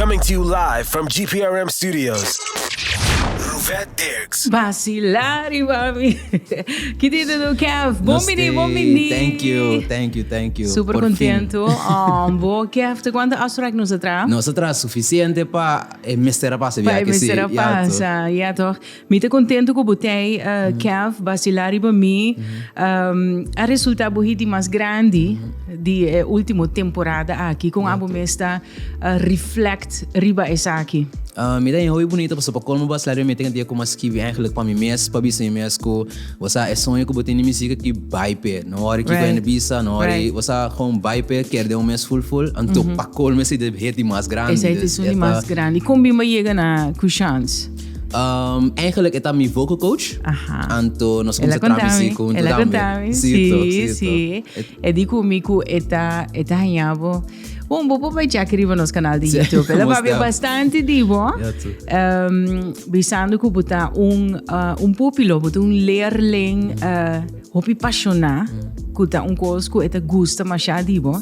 Coming to you live from GPRM Studios. Ruvette Dirks. Vacilar riba mi. Ki tin te do Kev? Bon bini, bon bini. Thank you, thank you, thank you. Super Por fin. contento. Oh, bo Kev, te cuánto afspraak nos a traha? Nos a traha suficiente pa e mester a pasa Pa bia e que si. mester a Ja, toch. pasa, ja toch. Mi ta contento cu bo tei, Kev, vacilar riba mi. A resulta bo hit di mas grandi di e ultimo temporada aki. Con abo mes ta reflect riba esaki? Mi ta hopi bunita pasobra pa colmo vacilar riba mi tin dia cu mi a skibi eigenlijk pa mi mes, pa bisa mi mes cu bo sa e soño cu bo tin di musica ki bai p'e. No worry kico hende bisa, no worry, bo sa gewoon bai p'e, kere den un mes full full. Anto pa colmo esei ta e hit di mas grandi. Esei ta esun di mas grandi. Con bin bo a yega na Cushans? Eigenlijk e ta mi vocal coach. Anto nos El a kumsa traha konta mi, muziek huntu el a tambe. konta mi. Sí, toch, Sí, sí, sí. toch. E di ku mi ku e ta, e ta haña bo. Bon, bo por bai check riba nos kanal di Sí, YouTube. El a mos papia def. bastante di bo. Ja, toch. Bisando ku bo ta un, un pupilo, bo ta un leerling, hopi pashoná, ku ta un kos ku e ta gusta mashá di bo.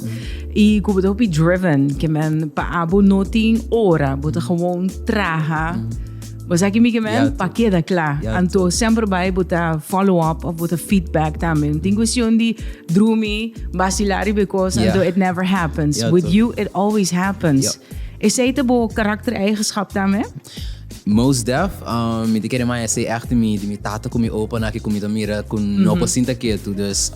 I ku bo ta hopi driven, ke men pa abo no tin ora, bo ta gewoon traha. Bo sa ki mi ke men? Pa keda kla. Anto semper bai bo ta follow up of bo ta feedback tambe. No tin cuestion di drumi, basila riba e cos, anto it never happens. With you it always happens. Esey ta bo karaktereigenschap tambe? Most def, mi ta kere mas esey echt di mi, di mi tata ku mi opa na ki ku mi ta mira ku no por sinta ketu. Dus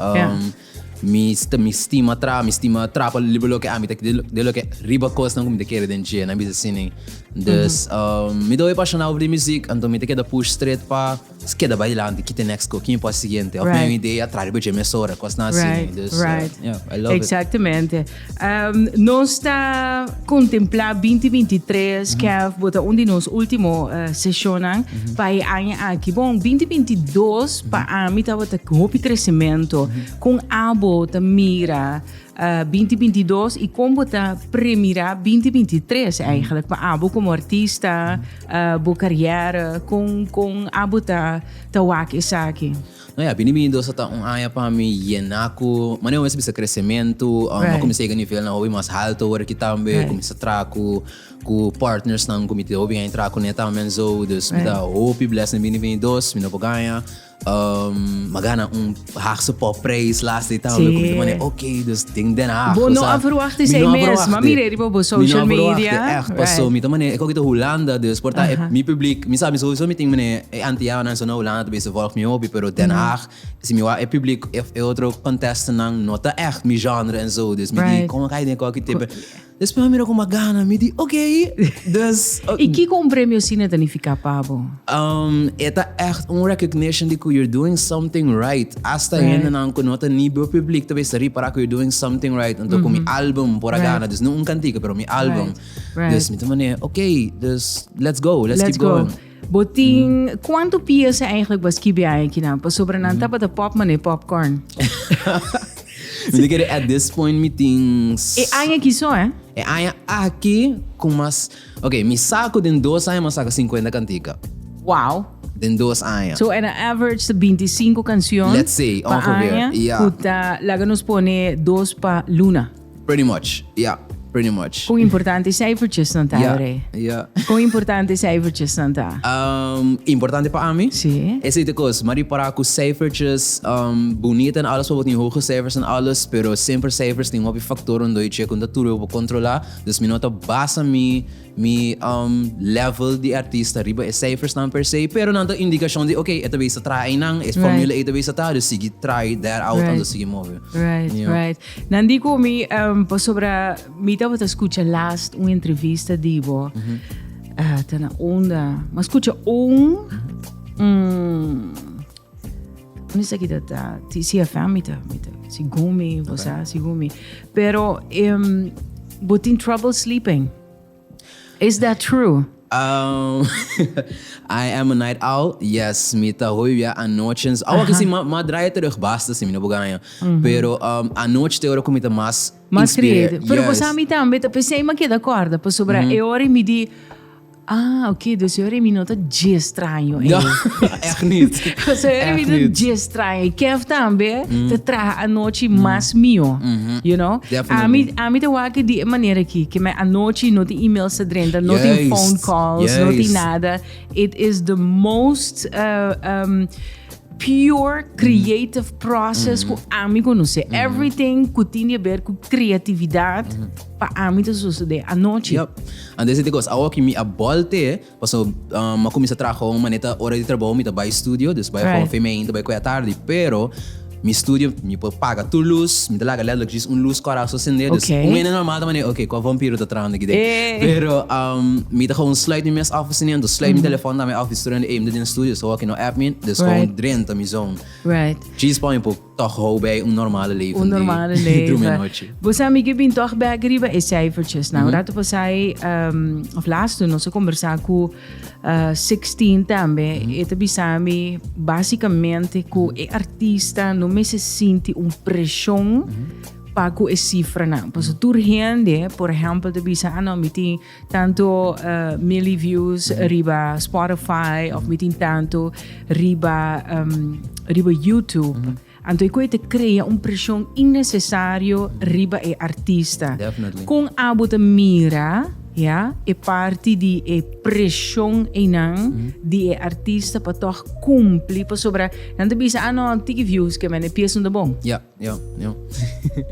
Mi mi stima tra, mi stima tra pa riba loke ami ta de loke riba kosnan ku mi ta kere den dje, nan bisa asina. Dus mi ta hopi apashonado over di muzik, anto mi ta keda push straight pa keda bai dilanti, kita next ko, kin por siguiente, of mi un idea tra riba dje mesora, kosnan asina. Dus yeah, I love it. Exactamente. Nos ta kontemplá 2023, Kev, bo ta un di nos último seshonnan pa e aña aki. Bon, 2022 pa ami tabata hopi kresementu. Kon abo ta mira 2022 i kon bo ta premirá 2023 eigenlijk pa abo komo artista, bo kariera, kon kon abo ta ta wak esaki? No ya, 2022 a ta un aña pa mi yená ku, manera bo mester bisa kresementu, a kuminsá yega nivelnan hopi mas haltu awor aki tambe, kuminsá traha ku ku partnersnan ku mi tin hopi aña traha kuné tambe en zo, dus mi ta hopi blessed den 2022, mi no por gaña. M'a gana un Haagse Popprijs laatste tambe. Ku mi ta mane, ok, dus den Den Haag. Bo no a verwacht esei mes, m'a mira riba bo social media. Echt, paso mi ta mane, e koki ta Hulanda, dus por ta mi publiek, mi sa mi sowieso mi tin mane e Antianan so na Hulanda ta bezig volg mi hopi, pero Den Haag, si mi wak e publiek e otro contestantsnan no ta echt mi genre en zo, dus mi di, kon a kai den e koki te? Despues mi mira ku mi a gana, mi di ok, dus. I kiko un premio asina ta nifiká pa bo? E ta ègt un recognition di ku you're doing something right. Asta hendenan ku no ta ni bo publiek ta bisa ripará ku you're doing something right. Anto ku mi album por a gana, dus no un kantika pero mi album. Dus mi ta manera ok, dus let's go, let's keep going. Bo tin kuantu piesa eigenlijk bo a skibi aikinan? Pasobra nan tabata pop manera popcorn. Mi ta kere at this point mi tin. E aña aki so, eh? E aña aki ku mas. Ok, mi sa ku den dos aña mi a saka sinkuenta kantika. Wow. Den dos aña. So en a average ta bintisinko kanshon. Let's say, pa ongeveer. aña, Ja. Ku ta laga nos pone dos pa luna. Pretty much, ja, pretty much. Kon importante cijfertjesnan ta, Ja, Rey? ja. Kon importante cijfertjesnan ta? Importante pa ami? Sí. Esei ta kos, mi a ripará ku cijfertjes bunita en alles, bo tin hoge cijfers en alles, pero semper cijfers tin hopi factor rondó dje ku no ta tur bo por kontrolá, dus mi no ta basa mi Mi level di artista riba e cijfersnan per se, pero nan ta indicacion di ok, e ta bisa traha einan, e formula ei ta bisa traha, dus sigui try that out, anto sigui move. Right, right. Nan di ku mi, pasobra mi tabata scucha last un entrevista di bo, ta na unda, m'a scucha un, unda esaki ta ta, CFM mi ta, mi ta, segun mi, bo sa, segun mi. Pero bo tin trouble sleeping. Is that true? I am a night owl, yes, mi ta hopi bia anochi. Awa ki si m'a draai terug basta si mi no por gaña. Pero anochi ta e ora ku mi ta mas Mas creative. Pero bo sa mi tambe ta p'esei mi a keda kòrda pasobra e ora mi di. Ah, oké, dus ora mi no ta dje straño. No, echt niet. Dus ora mi ta dje straño. Kev tambe ta traha anochi mas mio. You know? Definitely. Ami, ami ta wak di e manera aki, ke mi anochi no tin emails ta drenta, no tin phone calls, no tin nada. It is the most pure creative process ku ami konosé. Everything ku tin di haber ku creatividad pa ami ta sosodé anochi. Yep. Anto esei ta e kos. Awor ki mi a bòlt'e, pasobra mi a kuminsá traha un manera ora di trabou mi ta bai studio, dus bai for fe meinta bai kue atardi, pero mi studio mi por paga tur lus, mi ta laga letterlijk djis un lus kòrá so sendé, dus un hende normal ta manera ok kua vampiro ta trahando aki den, pero mi ta gewoon sluit mi mes af asina, enton sluit mi telefòn tambe af, dus tur hende ey mi ta den studio so awor ki no app mi, dus gewoon drenta mi zone. Djis pa mi por tòg hou bij un normale leven Un normale leven. Drumi anochi. Bo sa mi ke bin tòg bek riba e cijfertjes. Nou, rato pasai, of laatst nos a kombersá ku 16 tambe. E ta bisa mi básikamente ku e artista no mester sinti un preshon pa ku e sifranan. Pasobra tur hende, por ehèmpel, ta bisa, ah no, mi tin tanto milli views riba Spotify of mi tin tanto riba riba YouTube. Anto e koe ta crea un presion innecesario riba e artista. Definitely. Con abo ta mira ya e parti di e presion einan di e artista pa toch cumpli pasobra nan ta bisa ah no tiki views ke men e pies no ta bon. Ya. Ja, ja.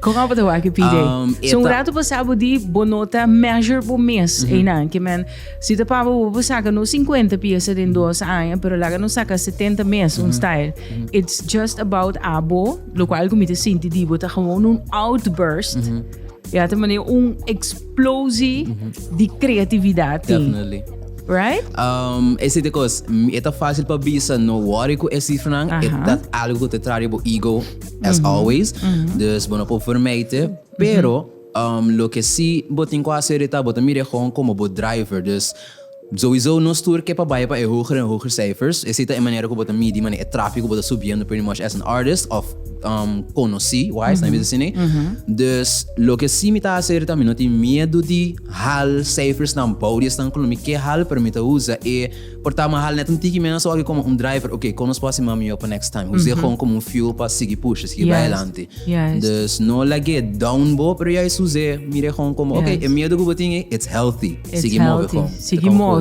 Kon abo ta wak e pide? E So un ta- rato pasá bo di bo no ta measure bo mes einan. Ke men, si ta pa bo, bo saka no 50 pieza den 2 aña, pero laga nos saka 70 mes, un style. It's just about abo, lokual ku mi ta sinti di bo ta gewoon un outburst. Ja, ta manera un explosie di creatividad tin. Definitely. Right? Esei ta e kos, e ta fácil pa bisa no worry ku e sifranan, e ta algu ku ta traha riba bo ego as always, dus bo no por vermijten, pero loke si bo tin ku hasi ahorita bo ta mira e gewoon komo bo driver, dus Souiso nos tur ke pa bai pa e hoger en hoger cijfers. Esei ta e manera ku bo ta midi manera e trafiko bo ta subiendo pretty much as an artist of konosí wise, nan bisa asina. Dus loke si mi ta hasi ta mi no tin miedu di hal cijfersnan bou di esnan ku lo mi ke hal pero mi ta usa e por ta mi hal net un tiki menos awor komo un driver ok kon nos por hasi mas mihó pa next time. Us'é gewoon komo un fuel pa sigui pusha sigui bai adelante. Dus no lag'é down bo pero juist us'é mir'é gewoon komo ok e miedu ku bo tin ei it's healthy. It's Sigui move healthy. gewoon. Sigui move.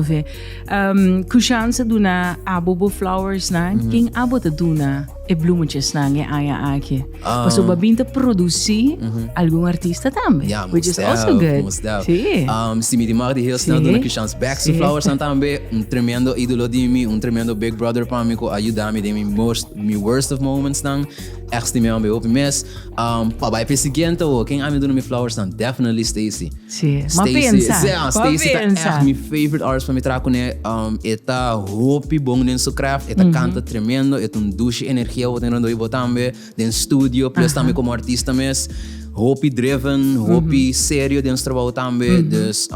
Kushan sa duna abo bo flowers nan, ken abo ta duna e bloemetjes nan e aña aki? Pasobra bo a bin ta produci algun artista tambe, Ja, which most is also def, good. most def. Sí. Si mi tin mag di heel snel duna Kushan's back su flowers nan tambe, un tremendo idolo di mi, un tremendo big brother pa mi ku a yuda mi den mi most, mi worst of moments nan. Echt stim'é hopi hopi mes. Pa bai p'e siguiente awo, ken ami duna mi flowers nan? Definitely Stacey. Sí, ma Stacey, pensa, sí, ah, pa Stacey ta pensa. echt mi favorite artist pa mi traha kuné. E ta hopi bon den su craft, e ta kanta tremendo, e ta un dushi energia bo tin rondó di bo tambe, den studio, plus tambe komo artista mes. Hopi driven, hopi serio den su trabou tambe. Dus,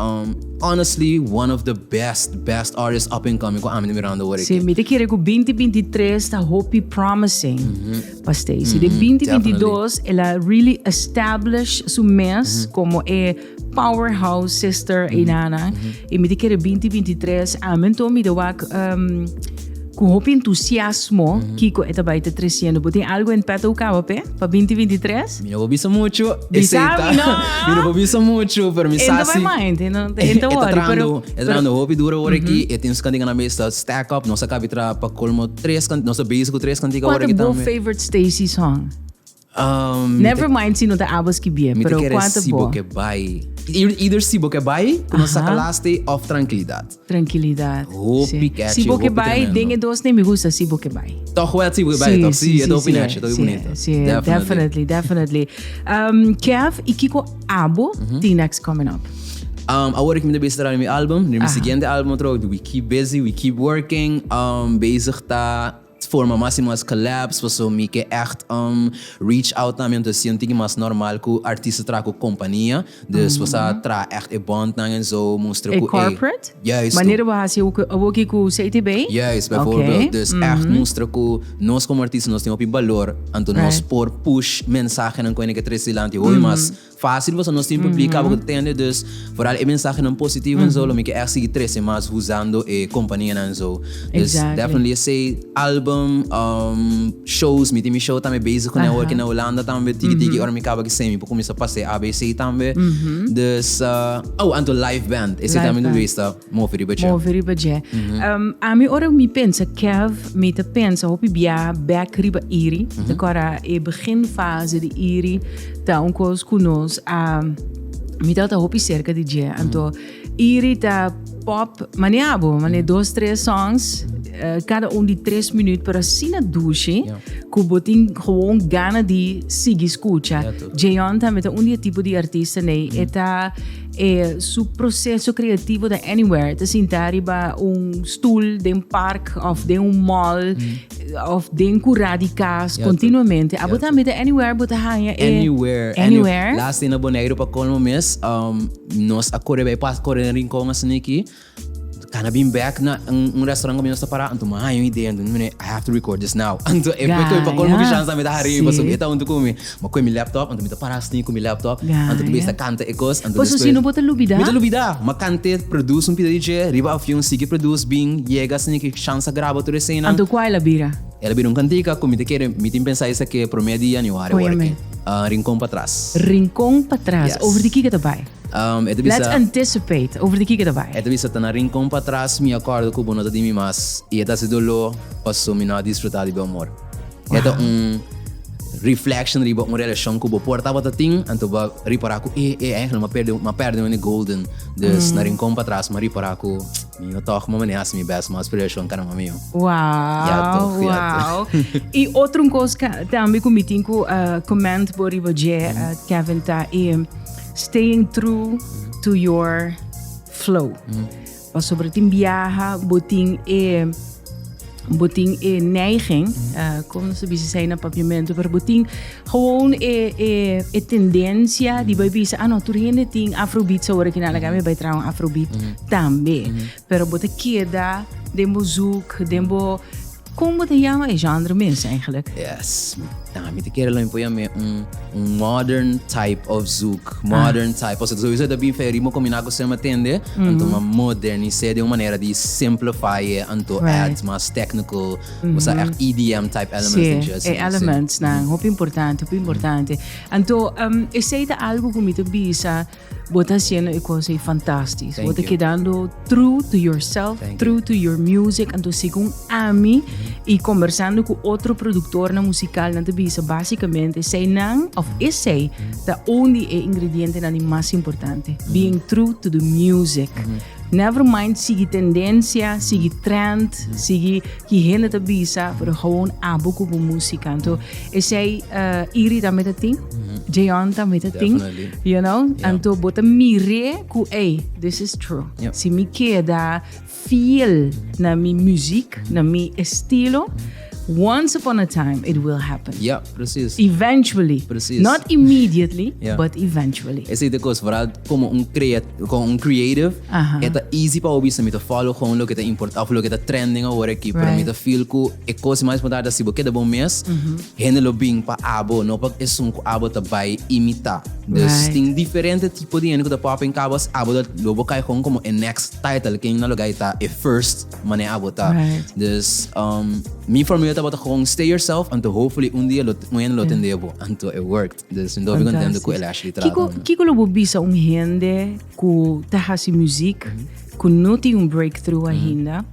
honestly, one of the best, best artists up and coming ku ami ta mirando awor Sí, aki. mi ta kere ku 2023 ta hopi promising. Pa Stacey. Den 2022 el a really establish su mes como e powerhouse sister einana. Y mi ta kere 2023 amen to mi ta wak cu hopi entusiasmo kico e ta bay ta treciendo. Bo tin algo en petto caba pe pa 2023? Mi no por bisa mucho. Bisa mi no. Mi no por bisa mucho, pero mi sa E no ta si. bay mind, e no ta worry, pero. E ta trahando hopi duro awor aki. E tin su cantica na mesa stack up. Nos a cabi traha pa colmo tres cantica. Nos ta bezig cu tres cantica awor Cua aki ta bo tambe. favorite Stacey song? Never mind si no ta abo skibié, Mi ta pero kere cua ta Si Bo bo? Ke Bai. Either Si Bo Ke Bai, cu nos saca laatste, of Tranquilidad. Tranquilidad. Hopi catchy, Si Bo Ke hopi Bai, tremendo. den e dos ne mi gusta Si Bo Ke Bai. Toch wel Si Bo Ke Bai, toch? Si, e ta hopi nechi, e ta hopi bunita. Si, definitely, definitely. Kev, y kico abo tin next coming up? Awor ki mi ta bezig traha mi album, mi siguiente album otro, we keep busy, we keep working, bezig ta. Forma mas i mas collabs, paso mi ke echt reach out na mi anto si un tiki mas normal ku artista traha ku kompania. Dus bo sa traha echt e bondnan en zo, mustra E ku e. corporate? Juist. Manera bo hasi awoki ku CTB? Juist, bijvoorbeeld. Dus echt mustra ku nos komo artista nos tin hopi balor, anto nos por push mensahenan ku hende ke trese dilanti hopi mas Fácil pasobra nos tin publiek abo ku ta tende, dus vooral e mensahenan positivo en zo lo mi ke ègt sigui trese mas usando e kompanianan en zo. Dus definitely esei, album, shows, mi tin mi show tambe bezig ku networking na Hulanda tambe, tiki tiki ora mi kaba ki semi por kuminsá pas'é ABC tambe. Dus, oh, anto live band, esei tambe mi ta bista move riba dje. Move riba dje. Ami ora mi pensa Kev, mi ta pensa hopi bia bek riba Iri, ta kòrda e beginfase di Iri. Ta un kos ku nos a mi tabata hopi serka di dje. Anto Iri ta pop mane abo, mane dos tres songs, kada un di tres minuut, pero asina dushi ku bo tin gewoon gana di sigui skucha. Jeon tambe ta un di e tipo di artista nei. E ta e su proseso kreativo ta anywhere. E ta sinta riba un stul den park of den un mall. Of den curá di cas continuamente. Abo tambe ta anywhere bo ta haña e. Anywhere. Anywhere. Laatst na Boneiru pa colmo mes, nos a core bay pas core den Rincon asina aki. Cana bin back na un restaurant cu mi nos ta para, anto mi a haña un idea, anto mi mene, I have to record this now. Anto e pa colmo ki chance mi ta hari, pasobra e ta hunto cu mi. Mi a coge mi laptop, anto mi ta para asina cu mi laptop, anto ta bisa canta e cos, anto Pasobra si no bo ta lubida. Mi ta lubida. Mi a cant'e, produce un pida di dje, riba avion sigui produce, bin, yega asina ki chance a graba tur eseinan. Anto cua el a bira? El a bira un cantica cu mi ta kere, mi tin pensa esaki prome di januari Oye ora me. ki. Rincon Patras. Rincon Patras. Yes. Over di kiko ta bai? E ta bisa. Let's anticipate. Over di kiko ta bai? E ta bisa ta na Rincon Patras mi a corda cu bo no ta di mi mas y e ta haci dolor paso mi no a disfruta di bo amor. E ta un reflection riba un relashon ku bo por tabata tin, anto bo a ripará ku e, e, eigenlijk m'a perde, m'a perde un golden. Dus na Rincon patras m'a ripará ku mi no tòg m'a manera hasi mi bèst mas pa relashon kana m'a mihó. Wow, Ja toch, ja wow. I otro un kos tambe ku mi tin ku comment bo riba dje, Kevin, ta e staying true to your flow. Pasobra tin biaha bo tin e bo tin e neiging, uh, como nos ta bisa esei na papiamento, pero bo tin gewoon e, e, e tendencia di bai bisa, ah no, tur hende tin afrobeat awor aki na laga mi bai traha un afrobeat tambe. Pero bo ta keda den bo zoek, den bo Kon bo ta yama e genre mes eigenlijk? Yes. Ah, mi ta kere lo mi por yam'é un, un modern type of zouk. Modern type. Osea, sowieso ta bin fe ritmo kombiná ku sema tende, anto ma modernis'é den un manera di simplify e, anto add mas technical, osea ègt EDM type elements den dje. Sí, e elementsnan, hopi importante, hopi importante. Anto, esei ta algu ku mi ta bisa. Bo ta haciendo e cosa ei fantastisch. Bo ta kedando true to yourself, true to your music. Anto segun ami y conversando cu otro productornan musical nan ta bisa basicamente esey nan of esey ta un di e ingredientenan di mas importante. Being true to the music. Never mind sigui tendencia, sigui trend, sigui ki hende ta bisa, pero gewoon abo cu bo musica. Anto esey Iri tambe ta tin, Jeon tambe ta tin, you know? Anto bo ta mire cu ey, this is true. Si mi keda fiel na mi muziek, na mi estilo, once upon a time it will happen. Ja, precies. Eventually. Precies. Not immediately, but eventually. Esey ta cos, vooral como un crea como un creative e ta easy pa bo bisa mi ta follow gewoon loke ta importa of loke ta trending awor aki pero mi ta feel ku e kos mas importante ta si bo keda bo mes hende lo bin pa abo no pa esun ku abo ta bai imita dus tin diferente tipo di hende ku ta pop in kabas abo ta lo bo kai gewoon como e next title ken na loke ta e first mane abo ta dus mi formula tabata gewoon stay yourself anto hopefully un dia lo un hende lo tende bo anto it worked. Dus mi ta hopi contento cu el Ashley trata. Kiko, kiko lo bo bisa un hende cu ta haci muziek, cu no tin un breakthrough ainda?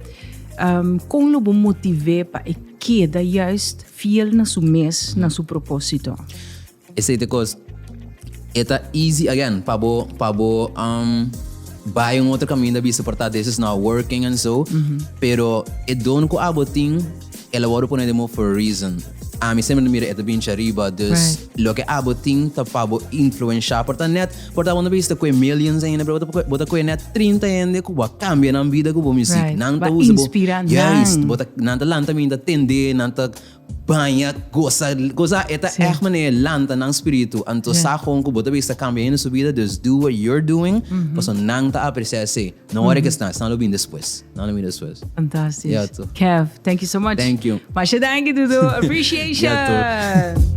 Con lo bo motive pa e keda juist fiel na su mes, na su proposito? Esey ta e cos. E ta easy again pa bo, pa bo bay un otro caminda bisa por ta this is not working and so, pero e don cu abo tin, el a worde pone den bo for a reason. Ami semper ta mira e ta bin ariba, dus loke abo tin ta pa bo influensha. Por ta net, por ta bo no bisa ta koe millions ainda, pero bo ta koe net 30 hende ku bo a kambia nan bida ku bo muziek. Nan ta usa bo, Inspira nan. Juist, bo ta, nan ta lanta minta tende, nan ta baña, gosa, gosa, e ta echt manera lanta nan spiritu. Anto sa gewoon ku bo ta bisa kambia hende su bida, dus do what you're doing, pasobra nan ta aprecia esei. No worry ku esnan, esnan lo bin despues. Nan lo bin despues. Fantastisch. Ja, toch. Kev, thank you so much. Thank you. Masha danki, Dudu. Appreciation. Ja, toch.